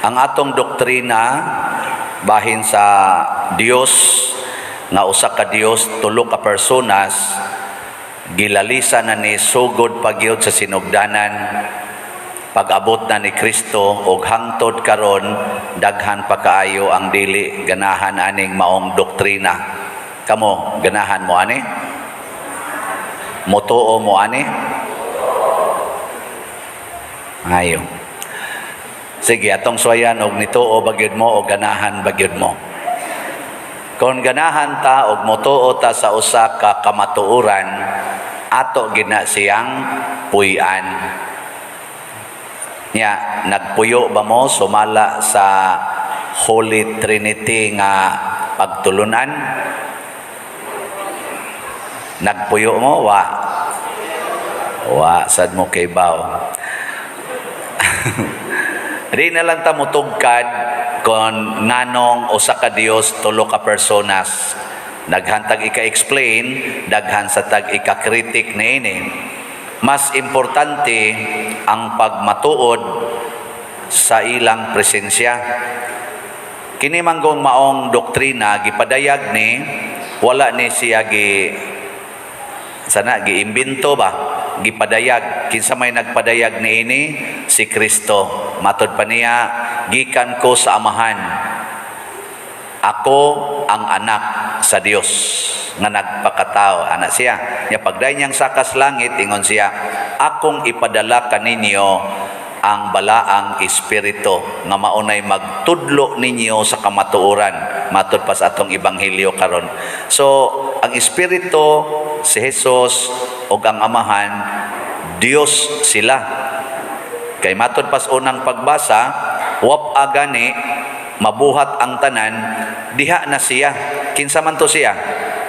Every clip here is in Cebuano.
Ang atong doktrina bahin sa Dios nga usa ka Dios, tulo ka personas, gilalisa na ni sugod pa gyud sa sinugdanan, pag-abot na ni Kristo ug hangtod karon, daghan pa kaayo ang dili ganahan aning maong doktrina. Kamo, ganahan mo ani? Motuo mo ani? Ayo. Sige, atong suwayan og nituo ba gyud mo o ganahan ba gyud mo. Kung ganahan ta og motuo ta sa usa ka kamatuoran, ato gina siyang puy-an. Nya, nagpuyo ba mo sumala sa Holy Trinity nga pagtulunan? Nagpuyo mo? Wa. Wa, sad mo kay baw. Di na lang ta mutugkad kung nganong usa ka Dios, tulo ka personas. Daghan tag ika-explain, daghan sa tag ika-critic niini. Mas importante ang pagmatuod sa ilang presensya. Kini manggong maong doktrina gipadayag ni, wala ni siya gi sana giimbento ba, gipadayag. Kinsa may nagpadayag niini? Si Kristo. Matod pa niya, "Gikan ko sa Amahan. Ako ang Anak sa Dios nga nagpakatao," ana siya. Nya pagdayon niyang sakas langit, ingon siya, "Akong ipadala kaninyo ang Balaang Espiritu nga maunay magtudlo ninyo sa kamatuoran," matod pa sa atong ebanghelyo karon. So ang Espiritu, si Jesus ug ang Amahan, Dios sila. Kay matod pas unang pagbasa, wap gani mabuhat ang tanan, diha na siya. Kinsa man to siya?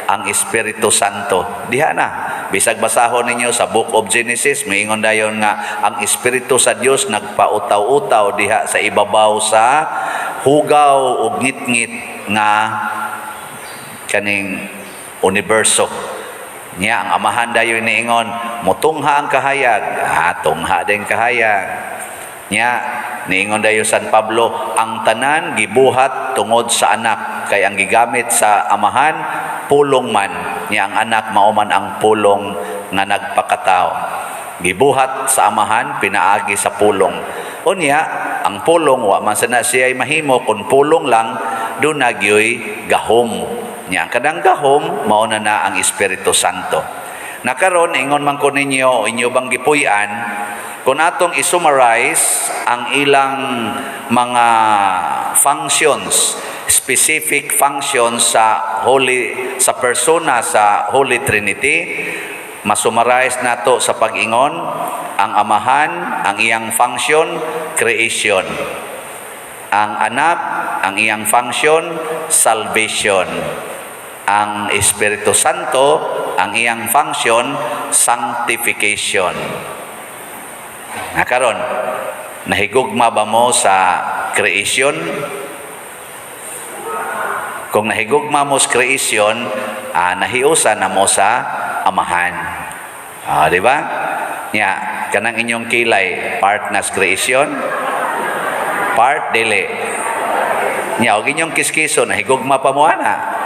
Ang Espiritu Santo. Diha na. Bisag basahon ninyo sa Book of Genesis, moingon dayon nga ang Espiritu sa Dios nagpautaw-utaw diha sa ibabaw sa hugaw ug ngitngit nga kaning universo. Nya ang Amahan dayon niingon, "Mutungha ang kahayag." Ah, tungha din kahayag. Nya niingon dayon San Pablo, ang tanan gibuhat tungod sa Anak, kay ang gigamit sa Amahan pulong man. Nya ang Anak mao man ang Pulong nga nagpakatao. Gibuhat sa Amahan pinaagi sa Pulong. Unya ang Pulong, wa man sana siya mahimo kung pulong lang, duna gyoy gahom. Nya ang kanang gahom mao na na ang Espiritu Santo. Na karon, ingon man ko ninyo, inyo bang gipuy-an kung atong i-summarize ang ilang mga functions, specific functions sa Holy, sa persona sa Holy Trinity, masummarize nato sa pag-ingon, ang Amahan, ang iyang function, creation. Ang Anak, ang iyang function, salvation. Ang Espiritu Santo, ang iyang function, sanctification. Na karon, nahigugma ba mo sa creation? Kung nahigugma mo sa creation, nahiusa na mo sa Amahan. Di ba? Nya, kanang inyong kilay, part na sa creation? Part, dili. Nya, og inyong kiskiso, nahigugma pa mo ana?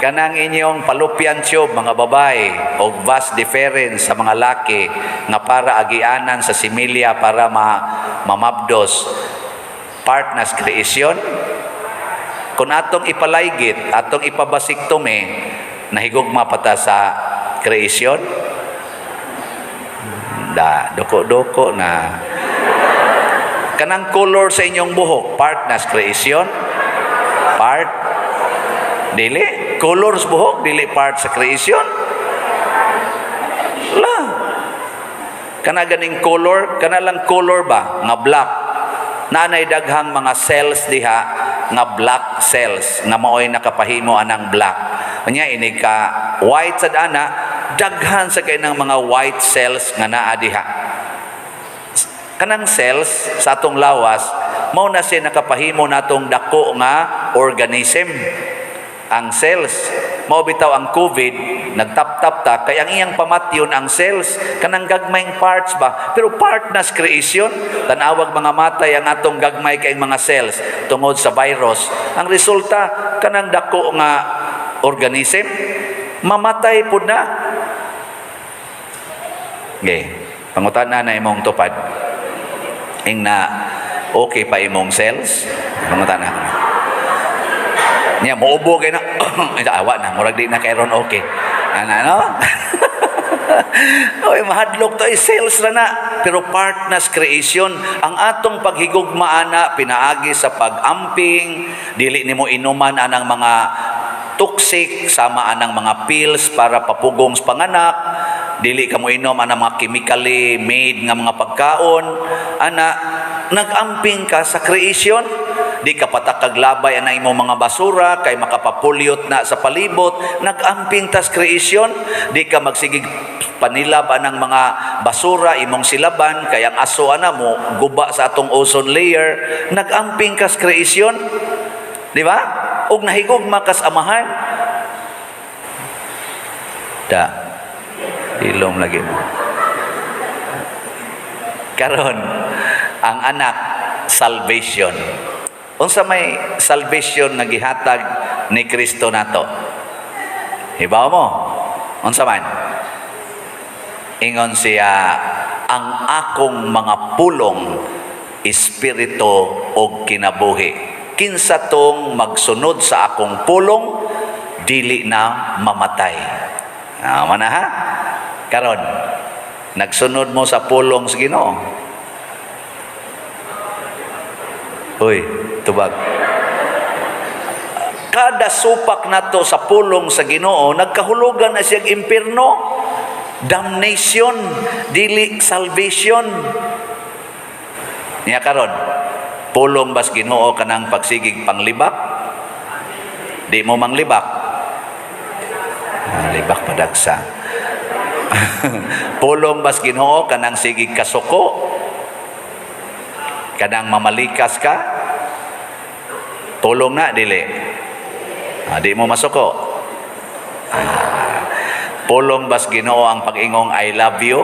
Kanang inyong fallopian tube, mga babae, o vas deferens sa mga laki, nga para agianan sa similya para mamabdos, part na sa creation? Kung atong ipalaygit, atong ipa-vasectomy, nahigugma pa ta sa creation? Da, doko-doko na. Kanang color sa inyong buhok, part na sa creation? Part? Dili. Color sa buhok, dili part sa creation? La. Kana ganing color, kana lang color ba nga black. Naanay daghang mga cells diha nga black cells nga maoy nakapahimo anang black. Unya inig ka white sad ana, daghan sa kay ng mga white cells nga naa diha. Kanang cells sa atong lawas mao na siya nakapahimo natong dako nga organism. Ang cells mao bitaw ang COVID. Nagtap-tap ta kay ang iyang pamatyon ang cells, kanang gagmayng parts ba. Pero part na sa creation, tanawag mga matay ang atong gagmay kay mga cells tungod sa virus. Ang resulta, kanang dako nga organism mamatay pud na. Okay. Pangutana na imong tupad. Ing na okay pa imong cells? Pangutana ko na. Niya, muubo kay na. Awa na, murag di na kay ron okay. Ano, ano? Oy, mahadlok to, cells ra na. Pero part na sa creation, ang atong paghigugma ana pinaagi sa pag-amping, dili nimo inuman anang mga toxic sama anang mga pills para papugong sa panganak, dili ka mo inom anang mga chemically made nga mga pagkaon, ana nag-amping ka sa creation. Di ka patakag labay ana imong mga basura kay makapapollute na sa palibot. Nag-amping tas creation. Di ka magsigig panilab anang mga basura imong silaban kay ang aso ana mo guba sa atong ozone layer. Nag-amping kas creation, di ba? Ug nahigugma kas Amahan. Da ilom lagi mo. Karon, ang Anak, salvation. Unsa may salvation nga gihatag ni Kristo nato? Hibaw mo? Unsa man? Ingon siya, "Ang akong mga pulong espiritu og kinabuhi. Kinsa tong magsunod sa akong pulong, dili na mamatay." Ah, mana ha? Karon, nagsunod mo sa pulong sa Ginoo? Uy, tubag. Kada supak nato sa pulong sa Ginoo, nagkahulugan na siyang impierno, damnation, dili salvation. Niya karon, pulong bas Ginoo kanang pagsigig panglibak? Di mo manglibak? Ah, libak padagsa. Pulong bas Ginoo kanang sigig kasuko? Kanang mamalikas ka? Pulong na dili? Ah, di mo masuko. Ah, pulong bas Ginoo ang pag-ingong "I love you"?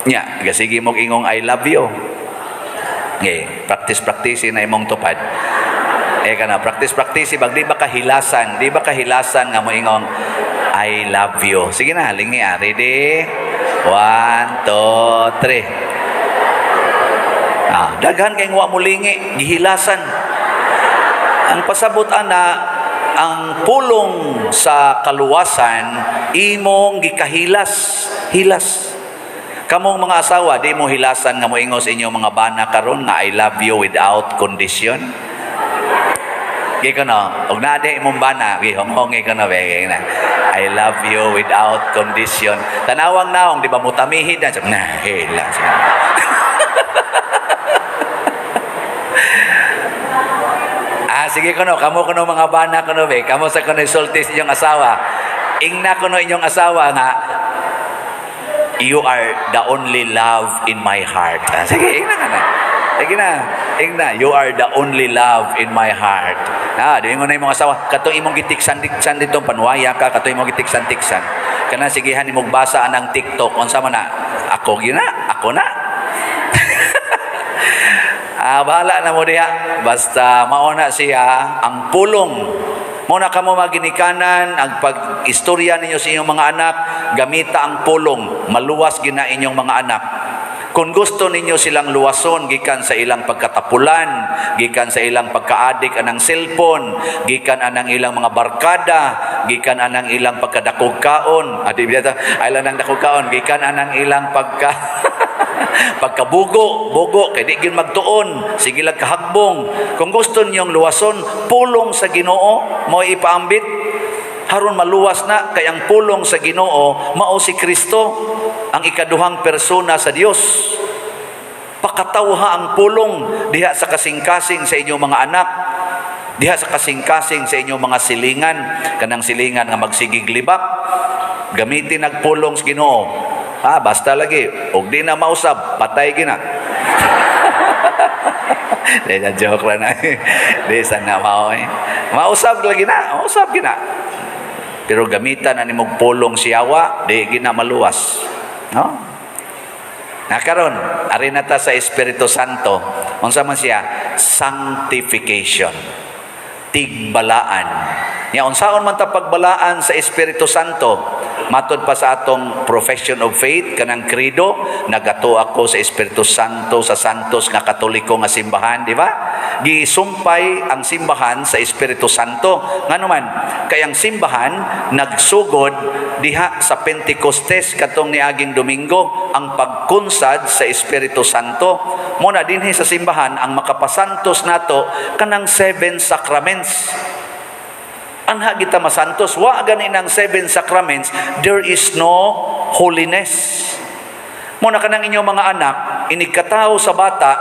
Nya, gasigi mong ingong "I love you". Okay, practice practice na imong tupad. Eh kana practice practice bag di ba kahilasan, di ba kahilasan nga mo ingong "I love you"? Sige na, lingi ah. Ready? One, two, three. Ah, daghan kay wa mo lingi, gihilasan. Ang pasabot ana, ang pulong sa kaluwasan imong gikahilas, hilas. Kamong mga asawa, di mo hilasan nga moingon sa inyong mga bana karon nga "I love you without condition"? Gi ko no, og naa di imong bana, gi honghongi ko no, be, na. "I love you without condition." Tanawang naong, di ba mutamihid na, sabi, na, hilas. Ah, sige kuno, kamo kuno mga bana kuno be, kamo sa kuno isulti sa inyong asawa. Ingna kuno inyong asawa nga "You are the only love in my heart." Ah, sige, ingna ka na. Sige na, ingna, "You are the only love in my heart." Ah, di mo na imong asawa, katong imong gitiksan-tiksan dito, panuwaya ka, katong imong gitiksan-tiksan. Kana sigihan imong basa anang TikTok, unsa man na? Ako gina, ako na. Ah, bahala na mo diha. Basta mauna siya ang pulong. Muna kamo maginikanan ang pag-istorya ninyo sa inyong mga anak, gamita ang pulong, maluwas gina inyong mga anak. Kung gusto ninyo silang luwason gikan sa ilang pagkatapulan, gikan sa ilang pagkaadik anang cellphone, gikan anang ilang mga barkada, gikan anang ilang pagkadakog kaon, adi bita, ay lang nang dakog kaon, gikan anang ilang pagkabugo, bugo, kay di gyud magtuon, sige lang kahagbong. Kung gusto niyong luwason, pulong sa Ginoo mo ipaambit. Haron maluwas na kay ang pulong sa Ginoo mao si Kristo, ang ikaduhang persona sa Dios. Pakatawha ang pulong diha sa kasing-kasing sa inyong mga anak, diha sa kasing-kasing sa inyong mga silingan, kanang silingan nga magsigig libak, gamitin ang pulong sa Ginoo. Ah, basta lagi, og di na mausab, patay gina. Di na, joke lang na. Di sana mao eh. Mausab lagi na, mausab gina. Pero gamitan na nimog pulong sa yawa, di gina maluwas. No? Na karon, ari na ta sa Espiritu Santo. Unsa man siya? Sanctification. Tigbalaan. Nya unsaon man ta pagbalaan sa Espiritu Santo? Matod pa sa atong profession of faith, kanang credo, nagato ako sa Espiritu Santo sa Santos nga Katoliko nga simbahan, di ba? Gisumpay ang simbahan sa Espiritu Santo. Ngano man, kay ang simbahan nagsugod diha sa Pentecostes katong niaging Domingo, ang pagkunsad sa Espiritu Santo. Mo na dinhi sa simbahan ang makapasantos nato kanang seven sacraments. Anha kita masantos, wa gani ng seven sacraments, there is no holiness. Mo na kanang inyong mga anak, inigkatao sa bata,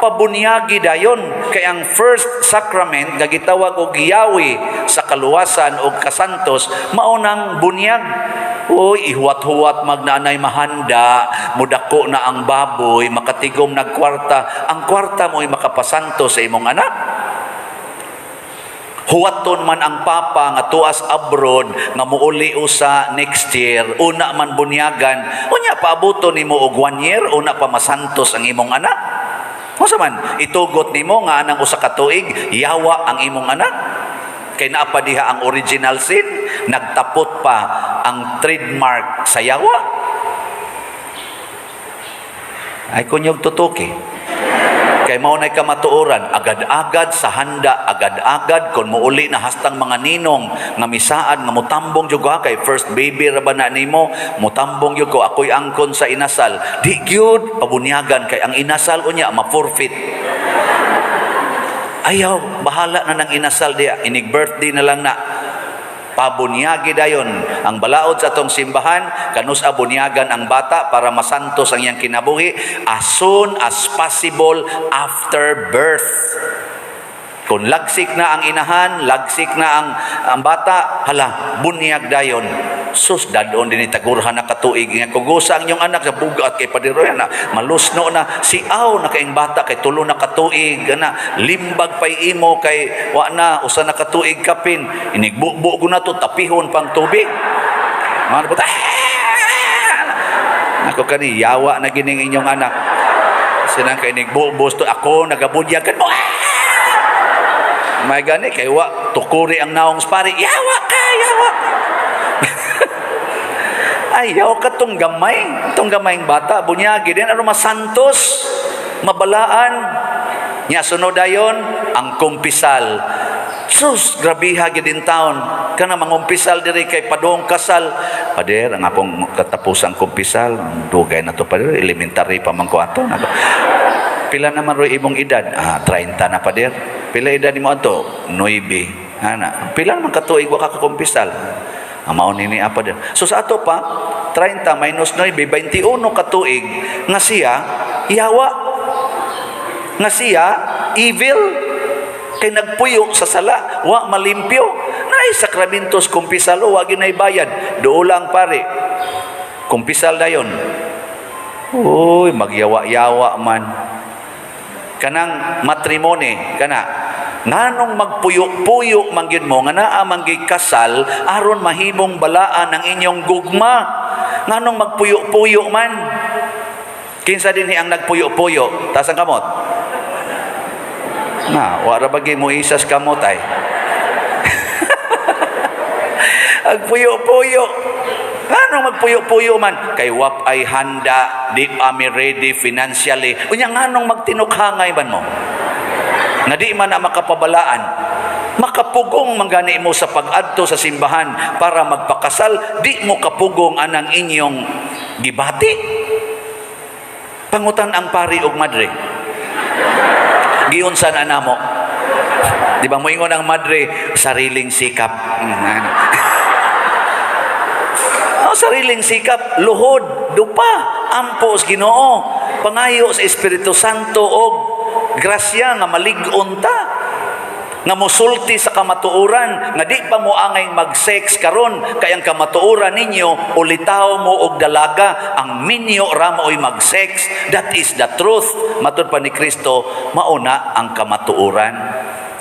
pabunyagi dayon kay ang first sacrament nga gitawag og giyawi sa kaluwasan og kasantos mao nang bunyag. Uy, ihuwat-huwat magnaanay mahanda, mudako na ang baboy, makatigom nagkwarta. Ang kwarta mo'y makapasanto sa imong anak. Huwaton man ang papa nga tuas abroad nga muuli usa next year, una man bunyagan, unya paabuton nimo og one year, una pa masantos ang imong anak. Unsa man itugot nimo nga anang usa ka tuig yawa ang imong anak? Kay naa pa diha ang original sin, nagtapot pa ang trademark sa yawa. Ay kunyog tutuki. Kay mao nay kamatuoran, agad-agad sa handa, agad-agad kon muuli na hastang mga ninong nga misaad nga mutambong jud ko, ha, kay first baby ra ba na nimo, mutambong jud ko, ako'y angkon sa inasal. Di gyud pabunyagan kay ang inasal unya ma-forfeit. Ayaw, bahala na ng inasal diya. Inig birthday na lang na. Pabunyagi dayon ang balaod sa atong simbahan, kanus-a bunyagan ang bata para masantos ang iyang kinabuhi as soon as possible after birth. Kung lagsik na ang inahan, lagsik na ang bata, hala, bunyag dayon. Sus, dadon din tagurhan na katuig. Nga kugusa ang inyong anak sa bugat kay padiro na, malusno na, siaw na kaing bata kay 3 na katuig, na, limbag pay imo kay wa na, usa na katuig kapin. Inigbubo ko na to, tapihon pang tubig. Mga puta, ako kani, yawa na gining inyong anak. Sinang kay inigbubos to, ako nagabunyagan mo. May gani kay wa tukuri ang naong pari. Yawa ka, yawa. Ayaw ka tong gamay, tong gamayng bata bunyagi din ano masantos, mabalaan. Nya sunod dayon ang kumpisal. Sus, grabiha gid in taon. Kana mangumpisal diri kay padung kasal. Pader, ang akong katapusang kumpisal, dugay na to, pader, elementary pa man ko ato. Nako. Pila naman roy imong edad? Ah, 30 na, pader. Pila edad nimo ato? 9. Ana. Pila naman katuig wa ka kakumpisal? Ang mao nini apa pader. So sa ato pa, 30 minus 9, 21 katuig nga siya yawa. Nga siya evil kay nagpuyo sa sala, wa malimpyo. Naay sakramentos kumpisal, wa ginay bayad. Duol lang pare. Kumpisal dayon. Uy, magyawa-yawa man. Kanang matrimony kana, nganong magpuyo-puyo man gyud mo nga naa man gyud kasal aron mahimong balaan ang inyong gugma? Nganong magpuyo-puyo man? Kinsa dinhi ang nagpuyo-puyo? Taas ang kamot. Na wa ra bagi mo isas kamot ay agpuyo-puyo. Ngano magpuyo-puyo man? Kay wap ay handa, di ami ready financially. Unya nganong magtinukhangay man mo? Nga di man na makapabalaan. Makapugong man gani mo sa pag-adto sa simbahan para magpakasal, di mo kapugong anang inyong gibati. Pangutan ang pari og madre. Giunsa na namo. Di ba moingon ang madre, sariling sikap. Ano. Oh, sariling sikap, luhod, dupa, ampo sa Ginoo, pangayo sa Espiritu Santo og grasya nga malig-on ta, nga mosulti sa kamatuoran, nga di pa mo angay mag-sex karon kay ang kamatuoran ninyo ulitaw mo og dalaga, ang minyo ra mo'y mag-sex. That is the truth. Matud pa ni Kristo, mauna ang kamatuoran.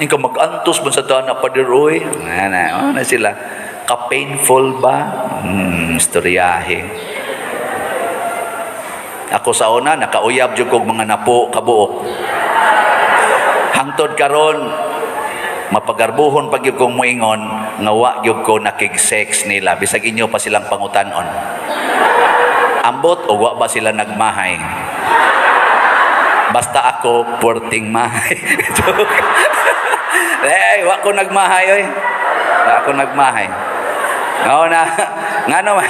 Ingka mag-antos man sa dana, pader, oy. Na, na, na sila. Ka-painful ba? Istoryahe. Ako sa una, nakauyab jud kog mga napo kabuok. Hangtod karon, mapagarbuhon pag gyud kong muingon nga wa gyud ko nakig-sex nila, bisag inyo pa silang pangutan-on. Ambot o wa ba sila nagmahay. Basta ako puwerteng mahay. Joke. Eh, wa ko nagmahay oy. Wa ko nagmahay. Oo na, nga naman,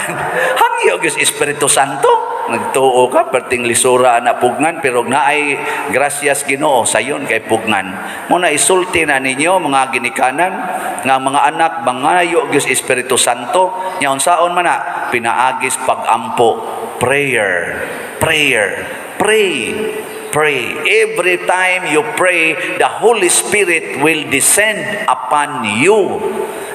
hangyo gyud Espiritu Santo. Nagtuo ka, perting lisura na pugnan, pero naay grasyas Ginoo sayon kay pugnan. Muna isulti na ninyo, mga ginikanan, nga mga anak mangayo gyud Espiritu Santo. Nya unsaon man na pinaagis pagampo, prayer, prayer, pray, pray. Every time you pray, the Holy Spirit will descend upon you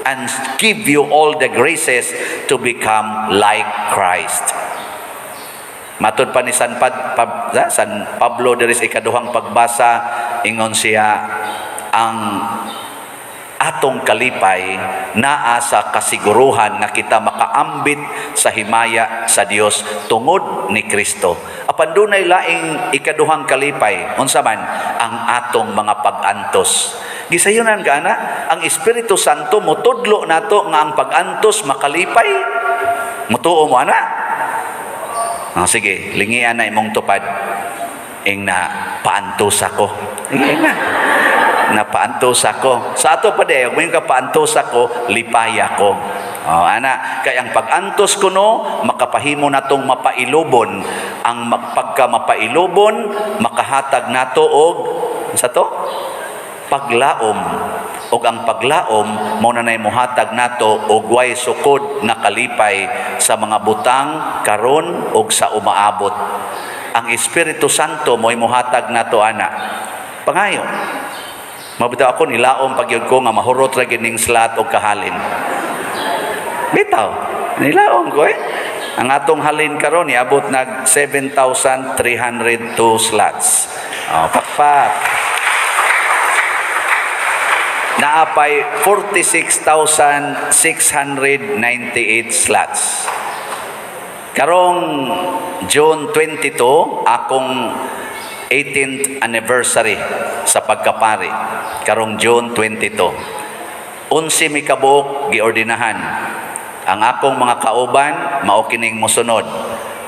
and give you all the graces to become like Christ. Matod pa ni San Pablo diri sa ikaduhang pagbasa, ingon siya, ang atong kalipay naa sa kasiguruhan nga kita makaambit sa himaya sa Dios tungod ni Kristo. Apan dunay laing ikaduhang kalipay, unsa man? Ang atong mga pag-antos. Gisayunan ka ana, ang Espiritu Santo motudlo nato nga ang pag-antos makalipay. Mutuo mo ana? Ah, sige, lingian na imong tupad. Ing na paantos ako. Ing na. Napaantos ako. Sa ato pa de, kung ka paantos ako, lipaya ko. Oh, ana, kay ang pag-antos kuno makapahimo natong mapailubon. Ang pagka mapailubon, makahatag nato og sa to paglaom, ug ang paglaom mao na nay mohatag nato og way sukod nga kalipay sa mga butang karon ug sa umaabot. Ang Espiritu Santo mo'y mohatag nato ana. Pangayo. Mabitaw ako, nilaom pagyud ko nga mahurot ra gyud ning slot og kahalin. Bitaw. Nilaom ko eh. Ang atong halin karon niabot nag 7,302 slots. Oh, pakpak. Naapay 46,698 slots. Karong June 22, akong 18th anniversary sa pagkapari. Karong June 22. 11 mi kabuok giordinahan. Ang akong mga kauban mao kining mosunod.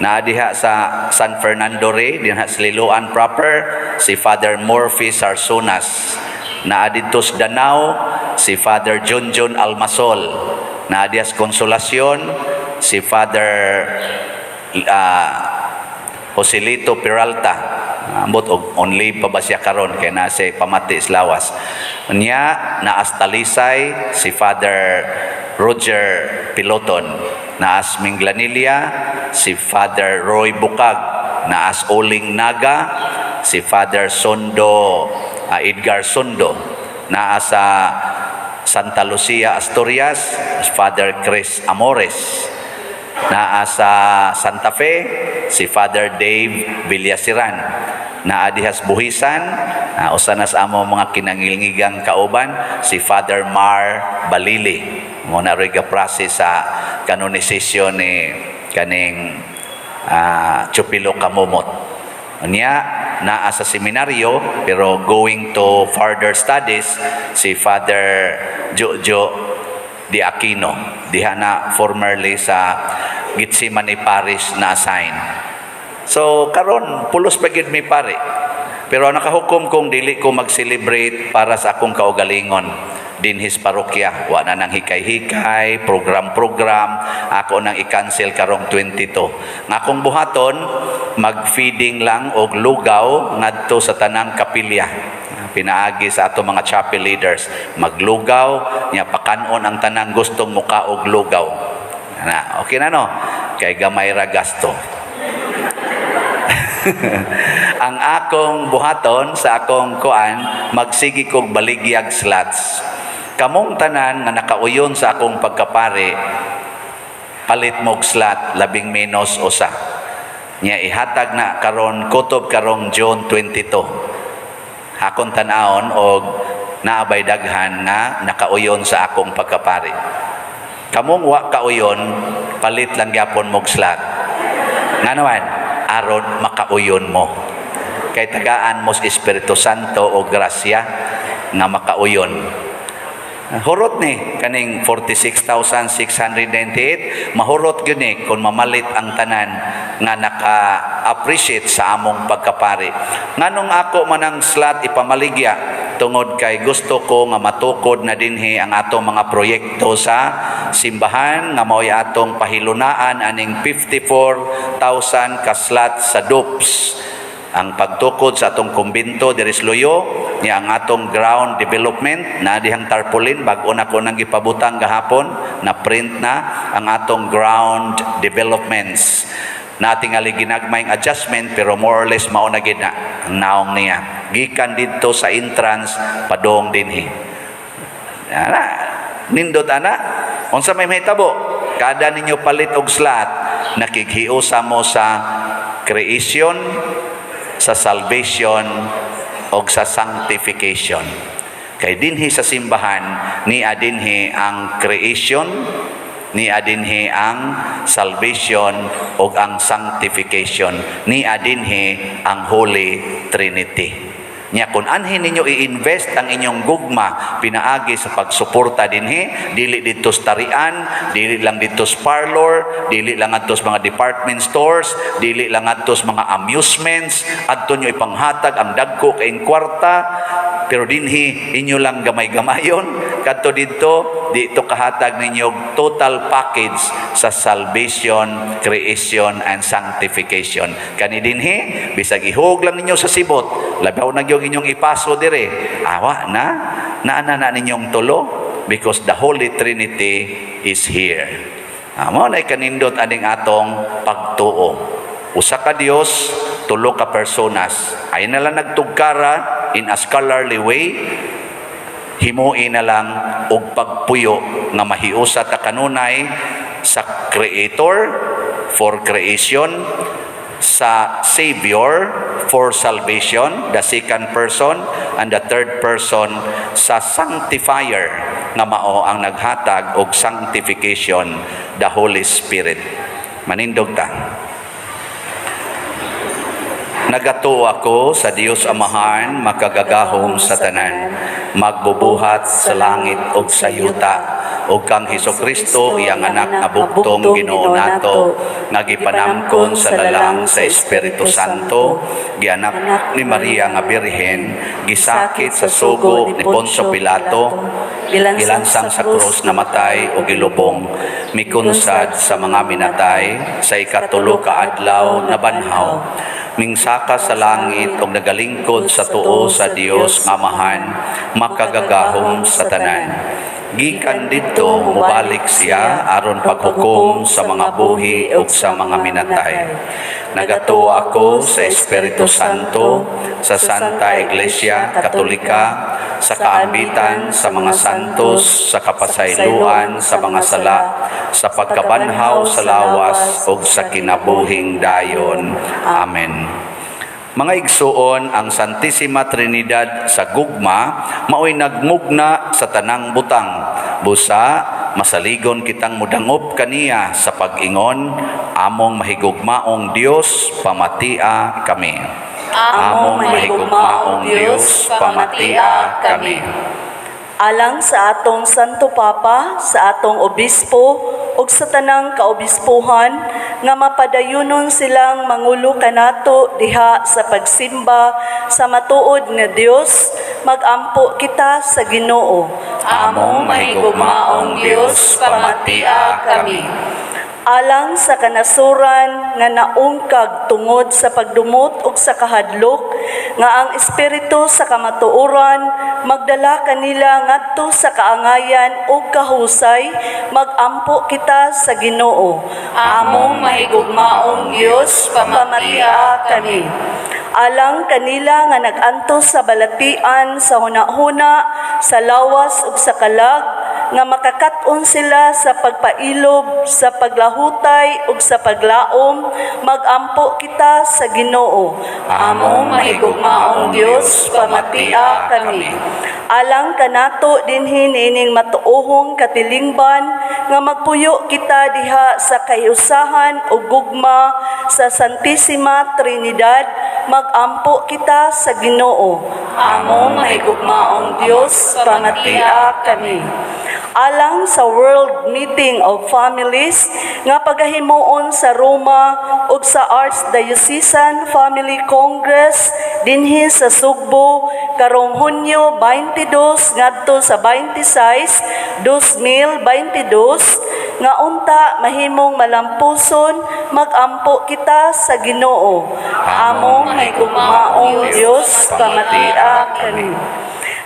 Naa diha sa San Fernando Rey, dinha sa Liloan proper, si Father Murphy Sarsunas. Naa didto sa Danao, si Father Junjun Almasol. Naa diha sa Consolacion, si Father Joselito Peralta. Ambot og on leave pa ba siya karon kay naa siya pamati sa lawas. Nya naas Talisay si Father Roger Piloton. Naas Minglanilla si Father Roy Bukag. Naas Oling Naga si Father Sondo, Edgar Sondo. Naa sa Santa Lucia, Asturias, Father Chris Amores. Naa sa Santa Fe si Father Dave Villasiran. Naa dihas Buhisan, usa na sa amo mga kinangilngigang kauban, si Father Mar Balili. Mo na ro'y ga-process sa canonization ni kaning Chupilo Kamumot. Unya, naa sa seminaryo pero going to further studies si Father Jojo Di Aquino. Diha na formerly sa Gethsemane Parish na assign. So karon pulos pa gyud mi pare. Pero nakahukom kong dili ko mag-celebrate para sa akong kaugalingon dinhis parokya. Wa na nang hikay-hikay, program-program, ako nang i-cancel karong 22. Nga akong buhaton, mag-feeding lang og lugaw ngadto sa tanang kapilya. Pinaagi sa ato mga chapel leaders, maglugaw, nya pakanon ang tanang gustong muka og lugaw. Na, okay na no? Kay gamay ra gasto. Ang akong buhaton sa akong kuan, magsigi kog baligyag slots. Kamong tanan nga nakauyon sa akong pagkapare, palit mog slot labing menos usa. Nya ihatag na karon, kutob karong June 22. Hakon tan-awon og naabay daghan nga nakauyon sa akong pagkapari. Kamong wa kauyon, palit lang gyapon mog slot. Nga naman, aron makauyon mo. Kay tagaan mo sa Espiritu Santo o grasya nga makauyon. Hurot ni kaning 46,698, mahurot gyud ni kung mamalit ang tanan nga naka-appreciate sa among pagkapari. Nganong ako manang slot ipamaligya? Tungod kay gusto ko nga matukod na dinhi ang atong mga proyekto sa simbahan nga mao'y atong pahilunaan aning 54,000 ka slot sa DUPS, ang pagtukod sa atong kumbento diri sa Luyo niya, ang atong ground development na dihang tarpaulin, bag-o na ko nang gipabutang gahapon, na print na ang atong ground developments na tingali ginagmayng adjustment, pero more or less mao na gid na ang naong niya gikan didto sa entrance padong dinhi. Ana, nindot ana. Unsa may mahitabo kada ninyo palit og slot, nakighiusa mo sa creation, sa salvation o sa sanctification. Kay dinhi sa simbahan, niya dinhi ang creation, niya dinhi ang salvation ug ang sanctification. Niya dinhi ang Holy Trinity. Nya kung anhin ninyo i-invest ang inyong gugma pinaagi sa pagsuporta dinhi, dili didto sa tarian, dili lang didto sa parlor, dili lang adto sa mga department stores, dili lang adto sa mga amusements, adto nyo ipanghatag ang dagko kaayong kwarta, pero dinhi inyo lang gamay-gamayon. Kadto didto, dito kahatag ninyo og total package sa salvation, creation and sanctification. Kani dinhi, bisag ihog lang ninyo sa sibot, labaw na gyud inyong ipaso dire, awa na naa na ninyong tulo because the Holy Trinity is here. Amo na kanindot aning atong pagtuo. Usa ka Dios, tulo ka personas. Ay na lang nagtugkara in a scholarly way, himuin na lang og pagpuyo nga mahiusa ta kanunay sa Creator for creation, sa Savior for salvation, the second person, and the third person sa Sanctifier nga mao ang naghatag og sanctification, the Holy Spirit. Manindog ta. Nagatuo ako sa Dios Amahan, makagagahom sa tanan, magbubuhat sa langit ug sa yuta, ug kang Hesus Kristo, iyang anak nga bugtong Ginoo nato, nga gipanamkon sa lalang sa Espiritu Santo, gianak ni Maria nga Birhen, gisakit sa sugo ni Poncio Pilato, gilansang sa krus, namatay o gilubong, mikunsad sa mga minatay, sa ikatulo ka adlaw nabanhaw, mingsaka sa langit ug nagalingkod sa tuo sa Dios nga Amahan, makagagahom sa tanan. Gikan didto mobalik siya aron paghukom sa mga buhi ug sa mga minatay. Nagatuo ako sa Espiritu Santo, sa Santa Iglesia Katolika, sa kaambitan sa mga santos, sa kapasayloan sa mga sala, sa pagkabanhaw sa lawas ug sa kinabuhing dayon. Amen. Mga igsuon, ang Santissima Trinidad sa gugma maoy nagmugna sa tanang butang. Busa, masaligon kitang mudangop kaniya sa pag-ingon, "Among mahigugmaong Dios, pamatia kami." Among mahigugmaong Dios, pamatia kami. Alang sa atong Santo Papa, sa atong Obispo, ug sa tanang kaobispuhan, nga mapadayunon silang mangulo kanato diha sa pagsimba sa matuod nga Dios, magampo kita sa Ginoo. Among mahigugmaong Dios, pamatia kami. Alang sa kanasuran nga naungkag tungod sa pagdumot ug sa kahadlok, nga ang espiritu sa kamatuoran magdala kanila ngadto sa kaangayan ug kahusay, magampo kita sa Ginoo. Among mahigugmaong Dios, pamatia kami. Alang kanila nga nag-antos sa balatian sa hunahuna, sa lawas ug sa kalag, nga makakat-on sila sa pagpailob, sa paglahutay ug sa paglaom, magampo kita sa Ginoo. Among mahigugmaong Dios, pamatia kami. Alang kanato dinhi niining matuohong katilingban nga magpuyo kita diha sa kahiusahan ug gugma sa Santissima Trinidad, magampo kita sa Ginoo. Among mahigugmaong Dios, pamatia kami. Alang sa World Meeting of Families nga pagahimuon sa Roma ug sa Archdiocesan Family Congress dinhi sa Sugbo karong Hunyo 22 ngadto sa 26, 2022, nga unta mahimong malampuson, magampo kita sa Ginoo. Among mahigugmaong Dios, pamatia kami.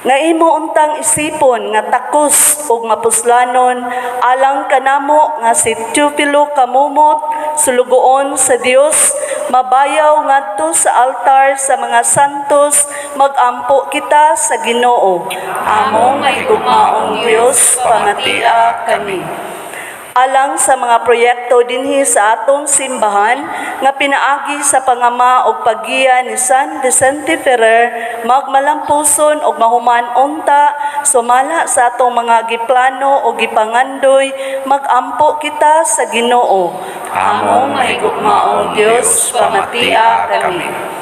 Nga imo untang isipon nga takos ug mapuslanon alang kanamo nga si Teofilo Kamumot, sulugoon sa Dios, mabayaw ngadto sa altar sa mga santos, magampo kita sa Ginoo. Among mahigugmaong Dios, pamatia kami. Alang sa mga proyekto dinhi sa atong simbahan nga pinaagi sa pangama og paggiya ni San Vicente Ferrer, magmalampuson og mahuman unta sumala sa atong mga giplano o gipangandoy, magampo kita sa Ginoo. Among mahigugmaong Dios, pamatia kami.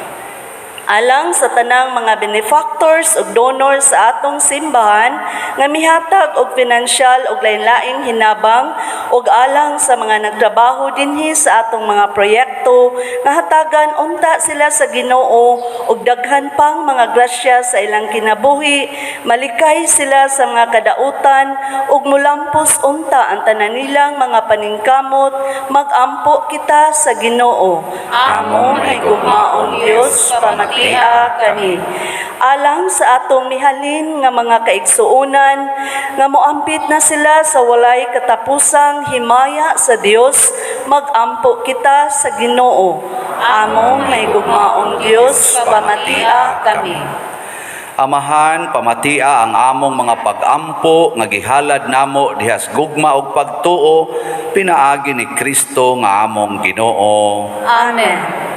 Alang sa tanang mga benefactors ug donors sa atong simbahan nga mihatag og pinansyal ug lain-laing hinabang ug alang sa mga nagtrabaho dinhi sa atong mga proyekto, nga hatagan unta sila sa Ginoo og daghan pang mga grasya sa ilang kinabuhi, malikay sila sa mga kadautan ug mulampos unta ang tanan nilang mga paningkamot, magampo kita sa Ginoo. Among mahigugmaong Dios, pamatia kami. Alang sa atong mihalin nga mga kaigsuonan nga moampit na sila sa walay katapusang himaya sa Dios, magampo kita sa Ginoo. Among mahigugmaong Dios, pamatia kami. Amahan, pamatia ang among mga pag-ampo nga gihalad namo dihas gugma ug pagtuo pinaagi ni Kristo nga among Ginoo. Amen.